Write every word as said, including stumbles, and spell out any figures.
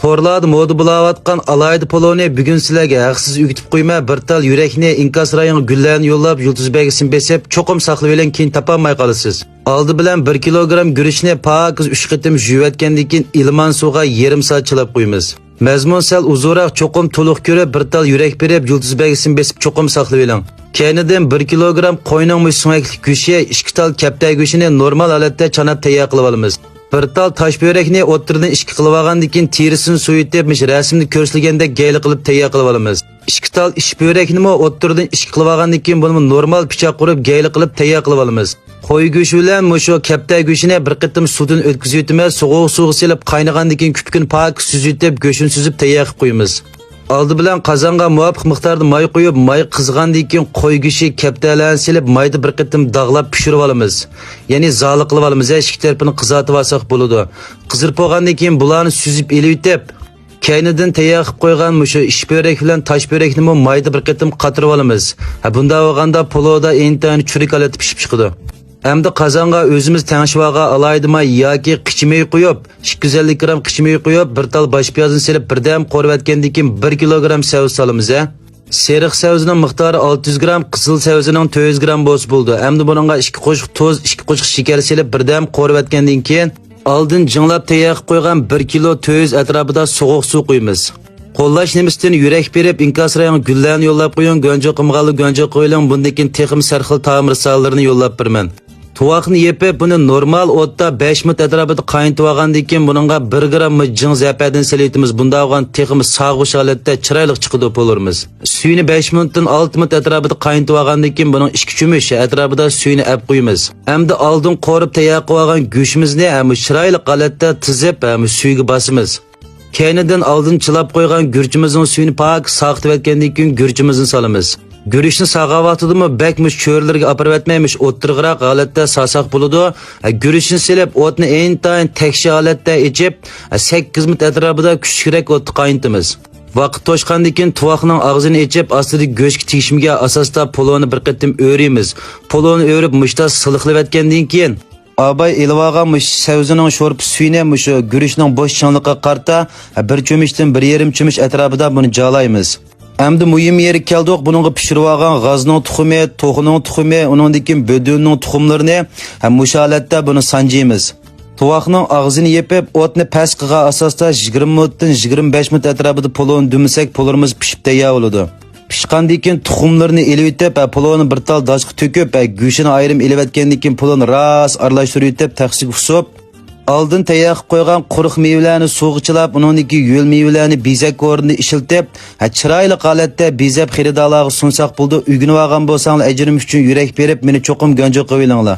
تورلاردا مودا بولاۋاتقان ئالاھىدە پولونى بۈگۈن سىلەرگە ھەقسىز ئۆگىتىپ قويىمەن. بىر تال يۈرەكنى، ئىنكاس رايىڭغا گۈللەرنى يوللاپ، يۇلتۇز بەلگىسىنى بېسىپ، چوقۇم ساقلىۋېلىڭ، كېيىن تاپالماي قالىسىز. ئالدى بىلەن بىر كىلوگرام گۈرۈچنى پاكىز ئۈچ قېتىم يۇيۇۋەتكەندىن كېيىن، ئىلمان سۇغا يېرىم سائەت چىلاپ قويىمىز. مەزمۇن سەل ئۇزۇنراق، چوقۇم تولۇق كۆرۈپ، بىر تال يۈرەك بېرىپ، يۇلتۇز بەلگىسىنى بېسىپ، چوقۇم ساقلىۋېلىڭ. كەينىدىن بىر كىلوگرام قوينىڭ مۇشۇ سۆڭەكلىك گۆشى، ئىككى تال كەپتەر گۆشىنى نورمال ھالەتتە چاناپ تەييار قىلىۋالىمىز. بىر تال تاش بۆرەكنى ئوتتۇرىدىن ئىككى قىلىۋالغاندىن كېيىن، تېرىسىنى سوۋۇتۇپ، مۇشۇ رەسىمدە كۆرسىتىلگەندەك گەيلە قىلىپ تەييار قىلىۋالىمىز. ئىككى تال ئىچ بۆرەكنىمۇ ئوتتۇرىدىن ئىككى قىلىۋالغاندىن كېيىن، بۇنىمۇ نورمال پىچاق ئۇرۇپ گەيلە قىلىپ تەييار قىلىۋالىمىز. قوي گۆشى بىلەن مۇشۇ كەپتەر گۆشىنى بىر قېتىم سۇدىن ئۆتكۈزۈۋېتىمىز. سوغۇق سۇغا سېلىپ، قاينىغاندىن كېيىن كۆپۈكىنى پاكىز سۈزۈۋېتىپ، گۆشىنى سۈزۈپ تەييار قىلىپ قويىمىز. ئالدى بىلەن قازانغا مۇۋاپىق مىقداردا ماي قۇيۇپ، ماي قىزغاندىن كېيىن قوي گۆشى، كەپتەرلەرنى سېلىپ، مايدا بىر قېتىم داغلاپ پىشۇرۇۋالىمىز. يەنى زالى قىلىۋالىمىز، ھە، ئىككى تەرىپىنى قىزارتىۋالساق بولىدۇ. قىزىرىپ بولغاندىن كېيىن بۇلارنى سۈزۈپ ئېلىۋېتىپ، كەينىدىن تەييار قىلىپ قويغان مۇشۇ ئىچ بۆرەك بىلەن تاش بۆرەكنىمۇ مايدا بىر قېتىم قاتۇرۇۋالىمىز. ھە، بۇنداق بولغاندا پولۇدا ئىنتايىن چۈرۈك ھالەتتە پىشىپ چىقىدۇ. ئەمدى قازانغا ئۆزىمىز تەڭشىۋالغان ئالاھىدە ماي ياكى قىچا مېيى قۇيۇپ، ئىككى يۈز ئەللىك گرام قىچا مېيى قۇيۇپ، بىر تال باش پىيازنى سېلىپ، بىردەم قورۇۋەتكەندىن كېيىن بىر كىلوگرام سەۋزە سالىمىز، ھە. سېرىق سەۋزىنىڭ مىقدارى ئالتە يۈز گرام، قىزىل سەۋزىنىڭ تۆت يۈز گرام بولسا بولىدۇ. ئەمدى بۇنىڭغا ئىككى قوشۇق تۇز، ئىككى قوشۇق شېكەر سېلىپ، بىردەم قورۇۋەتكەندىن كېيىن، ئالدىن جىڭلاپ تەييار قىلىپ قويغان بىر كىلو تۆت يۈز ئەتراپىدا سوغۇق سۇ قۇيىمىز. قوللاش نېمىسىدىن يۈرەك بېرىپ، ئىنكاس رايىڭغا گۈللەرنى يوللاپ قويۇڭ، گۆنجە قىلمىغانلار گۆنجە قىلىۋېلىڭ، بۇندىن كېيىن تېخىمۇ سەرخىل تائام رىسالىلىرىنى يوللاپ بېرىمەن. تۇۋاقنى يېپىپ، بۇنى نورمال ئوتتا بەش مىنۇت ئەتراپىدا قاينىتىۋالغاندىن كېيىن، بۇنىڭغا بىر گراممۇ جىڭ زەپەردىن سېلىۋېتىمىز. بۇنداق بولغان تېخىمۇ ساغۇش ھالەتتە چىرايلىق چىقىدۇ پولۇرىمىز. سۈيىنى بەش مىنۇتتىن ئالتە مىنۇت ئەتراپىدا قاينىتىۋالغاندىن كېيىن، بۇنىڭ ئىككى چۆمۈچ ئەتراپىدا سۈيىنى ئەپ قويىمىز. ئەمدى ئالدىن قورۇپ تەييار قىلىۋالغان گۆشىمىزنى ھەم چىرايلىق ھالەتتە تىزىپ، ھەم سۈيىگە باسىمىز. كەينىدىن ئالدىن چىلاپ قويغان گۈرۈچىمىزنىڭ سۈيىنى پاكىز ساقىتىۋەتكەندىن كېيىن، گۈرۈچىمىزنى سالىمىز. گۈرۈچنى سالغان ۋاقتىدىمۇ بەك مۇشۇ چۆرىلەرگە ئاپىرىۋەتمەي، مۇشۇ ئوتتۇرىغىراق ھالەتتە سالساق بولىدۇ. ھە، گۈرۈچنى سېلىپ، ئوتنى ئىنتايىن تەكشى ھالەتتە ئېچىپ، ھە، سەككىز مىنۇت ئەتراپىدا كۈچلۈكرەك ئوتتا قاينىتىمىز. ۋاقىت توشقاندىن كېيىن، تۇۋاقنىڭ ئاغزىنى ئېچىپ، ئاستىدىكى گۆشكە تېگىشمىگەن ئاساستا پولۇنى بىر قېتىم ئۆرۈيمىز. پولۇنى ئۆرۈپ، مۇشتا سىلىقلىۋەتكەندىن كېيىن، ئاباي ئېلىۋالغان مۇشۇ سەۋزىنىڭ شورپا سۈيىنى مۇشۇ گۈرۈچنىڭ بوش چىڭلىقىغا قارىتا بىر چۆمۈچتىن بىر يېرىم چۆمۈچ ئەتراپىدا بۇنى جالايمىز. ئەمدى مۇھىم يېرىگە كەلدۇق. بۇنىڭغا پىشۇرۇۋالغان غازنىڭ تۇخۇمى، توخۇنىڭ تۇخۇمى، ئۇنىڭدىن كېيىن بۆدۈنىنىڭ تۇخۇملىرىنى ھەم مۇشۇ ھالەتتە بۇنى سانجىيمىز. تۇۋاقنىڭ ئاغزىنى يېپىپ، ئوتنى پەس قىلغان ئاساستا يىگىرمە مىنۇتتىن يىگىرمە بەش مىنۇت ئەتراپىدا پولۇنى دۈمىسەك، پولۇنىمىز پىشىپ تەييار بولىدۇ. پىشقاندىن كېيىن تۇخۇملىرىنى ئېلىۋېتىپ، ھە، پولۇنى بىر تال داشقا تۆكۈپ، ھە، گۆشىنى ئايرىم ئېلىۋەتكەندىن كېيىن پولۇنى راست ئارىلاشتۇرۇۋېتىپ، تەخسىگە ئۇسۇپ، ئالدىن تەييار قىلىپ قويغان قۇرۇق مېۋىلەرنى سۇغا چىلاپ، ئۇنىڭدىكى ھۆل مېۋىلەرنى بېزەك ئورنىدا ئىشلىتىپ، ھە، چىرايلىق ھالەتتە بېزەپ خېرىدارلارغا سۇنساق بولىدۇ. ئۆگىنىۋالغان بولساڭلار، ئەجرىم ئۈچۈن يۈرەك بېرىپ، مېنى چوقۇم گۆنجە قىلىۋېلىڭلار.